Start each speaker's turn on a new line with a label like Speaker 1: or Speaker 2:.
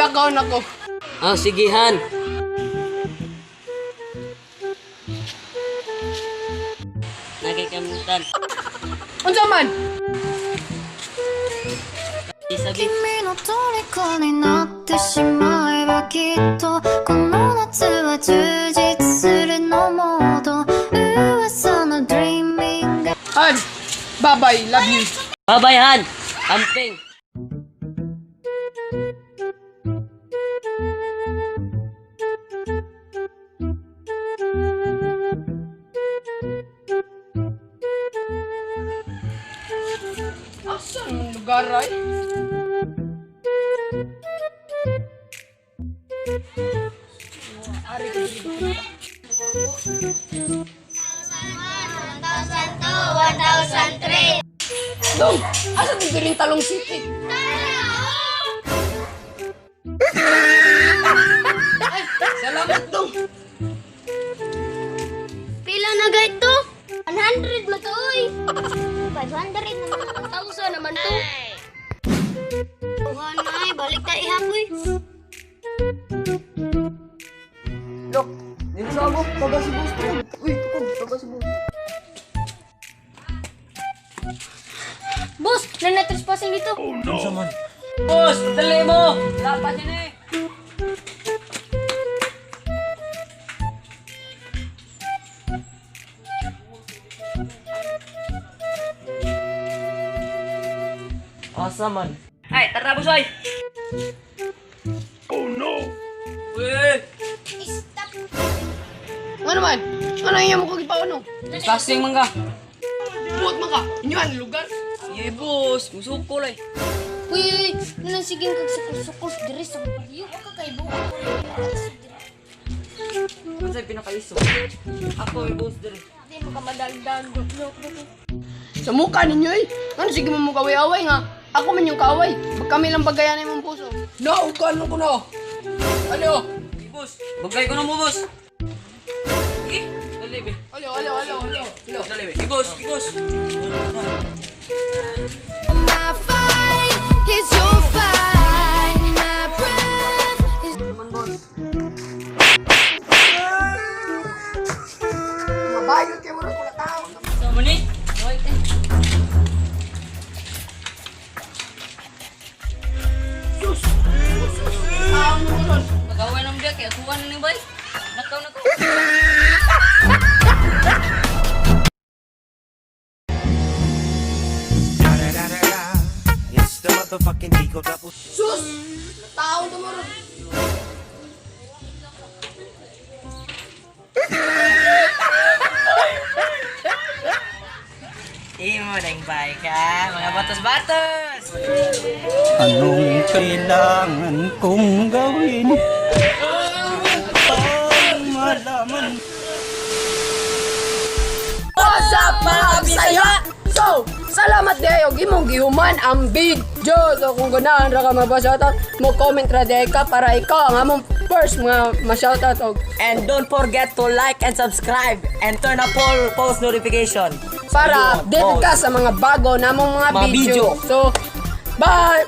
Speaker 1: Mulakaw na ko.
Speaker 2: Ah, sige, Han. Nagkikamutan.
Speaker 1: Unsa man?
Speaker 2: Isabi.
Speaker 3: 君の虜になってしまえばきっとこの夏は充実するのもっと噂の Dreaming
Speaker 1: Han, bye-bye. Love you.
Speaker 2: Bye-bye, Han. Amping.
Speaker 1: Asa man lugar ay? Ari ka diri. Dong, asa dito rin Talong City? Ay, salamat, Dong.
Speaker 4: Pila na gayud to? 100 man to oy. 500 naman. 1,000 naman to. Kuha na ay, balik ta ihapoy.
Speaker 5: Lok, dito sa ako, taga si boss tukod. Uy, tukod, taga si boss.
Speaker 4: Boss, nana-trespassing dito.
Speaker 2: Boss, dali mo. Lapas yan eh.
Speaker 5: Asa man?
Speaker 2: Ay, tara, boss, ay. Oh, no. Uy,
Speaker 4: Stop.
Speaker 1: Ano man? Ano iya mo ko gipaunong?
Speaker 2: trespassing man ka.
Speaker 1: Buot man ka. Inyo ang lugar.
Speaker 2: Ye, boss. Musuko, lay.
Speaker 4: Uy, uy, uy, nalang sige kag sukol-sukol diri sa baryo. Ka kay buot ko rin.
Speaker 2: Ano sa'yo pinakaiso? Ako, yung boss dali.
Speaker 4: Di mo ka madaldal. Look, look.
Speaker 1: Sa mukha ninyo eh. Ano sige mo mo kaway-away nga. Ako man yung kaaway. Pag kami lang bagayan imong puso. No, kano ko na. Ano?
Speaker 2: Uy, boss. Bagay ko na mo, boss. Eh, dali, be.
Speaker 1: Alo, alo, alo, alo. Alo.
Speaker 2: Dali, be. Eh, boss, eh, boss.
Speaker 3: My fight is your fight. My breath is
Speaker 1: Mabayot kay murag wala tao.
Speaker 2: So, muni. Hoy, eh.
Speaker 1: Sus. Tao mo ron.
Speaker 2: Pag-away ng biyak, kaya kuha na ni bay. Nakaw na ko.
Speaker 6: It's the motherfucking Eagle Double.
Speaker 1: Sus! Tao to mo ron.
Speaker 2: Imo dang bay ka, mga batos-batos.
Speaker 7: Anong kailangan kong gawin para malaman
Speaker 1: What's up, mga Bisaya? So, salamat dayo imong gihuman ang video. So, kung ganahan ra ka mapa-shoutout, mo comment ra diay ka para ikaw ang among first mga ma-shoutout og
Speaker 5: And don't forget to like and subscribe and turn up all post notification.
Speaker 1: para updated ka sa mga bago namong mga
Speaker 5: Mga
Speaker 1: video.
Speaker 5: video.
Speaker 1: So, bye!